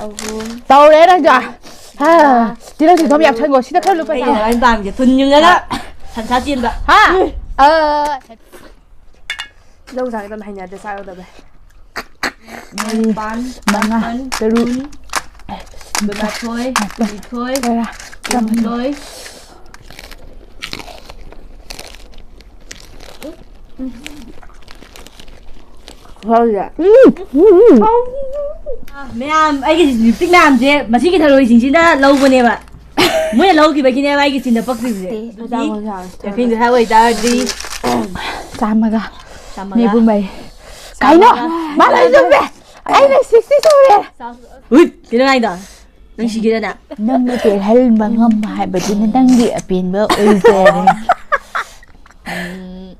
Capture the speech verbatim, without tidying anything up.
ꯑꯍꯨꯝ꯫ ꯇꯧꯔꯦ ꯅꯪꯁꯨ꯫ ꯍꯥ, ꯇꯤꯜꯍꯧ ꯆꯤꯡꯊꯣꯝ ꯌꯥꯝ ꯁꯟꯒꯣ꯫ ꯁꯤꯗ ꯈꯔ ꯂꯨꯞꯄ ꯑꯩꯅ ꯆꯥꯎ꯫ ꯂꯣꯏ ꯄꯥꯝꯃꯤꯁꯦ꯫ ꯊꯨꯟ ꯌꯨꯡꯉꯒ ꯁꯟꯁꯥ ꯆꯦꯟꯕ꯫ ꯍꯥ? ꯑ꯫ ꯇꯤꯜꯍꯧ ꯆꯥꯒꯗꯕ ꯍꯩꯅꯗꯦ, ꯆꯥꯒꯗꯕ꯫ ꯃꯔꯤ, ꯅꯤꯄꯥꯟ, ꯃꯉꯥ, ꯃꯥꯄꯟ, ꯇꯔꯨꯛ, ꯀꯨꯟ, ꯀꯨꯟꯃꯥꯊꯣꯏ, ꯃꯥꯄꯟ, ꯀꯨꯟꯅꯤꯊꯣꯏ, ꯇꯔꯥ, ꯇꯔꯥꯃꯥꯊꯣꯏ꯫ ꯀꯨꯟꯍꯨꯝꯗꯣꯏ꯫ ꯈꯨꯍꯥꯎꯁꯦ꯫ ꯎꯝ, ꯎꯝ, ꯎꯝ꯫ ꯃꯌꯥꯝ, ꯑꯩꯒꯤ lipstick ꯃꯌꯥꯝꯁꯦ ꯃꯁꯤꯒꯤ ꯊꯔꯣꯏꯁꯤꯡꯁꯤꯅ ꯂꯧꯕꯅꯦꯕ꯫ ꯃꯣꯏꯅ ꯂꯧꯈꯤꯕꯒꯤꯅꯦꯕ ꯑꯩꯒꯤ ꯆꯤꯟꯗ ꯄꯛꯇ꯭ꯔꯤꯕꯁꯦ꯫ ꯇꯦ, ꯑꯗꯨꯗꯤ ꯃꯆꯥ ꯃꯆꯥ ꯌꯥꯡꯈꯩ ꯃꯆꯥ ꯑꯣꯏꯇꯥꯔꯗꯤ ꯆꯥꯝꯃꯒ ꯆꯥꯝꯃꯒ꯫ ꯅꯤꯐꯨ ꯃꯔꯤ꯫ ꯆꯥꯝꯃꯒ꯫ ꯀꯩꯅꯣ? ꯃꯥꯅ ꯆꯨꯝꯃꯦ꯫ ꯑꯩꯅ sixty ꯁꯨꯔꯦ꯫ ꯎꯏ, ꯀꯩꯅꯣ ꯍꯥꯏꯗꯣ? ꯅꯪ ꯁꯤꯒꯦꯔꯥ ꯅꯪ? ꯅꯪꯅ ꯄꯦꯜꯍꯟꯕ ꯉꯝꯕ ꯍꯥꯏꯕꯗꯨꯅꯤ ꯅꯪꯒꯤ ꯑꯄꯦꯟꯕ ꯑꯣꯏꯖꯔꯦ꯫ ꯎꯝ꯫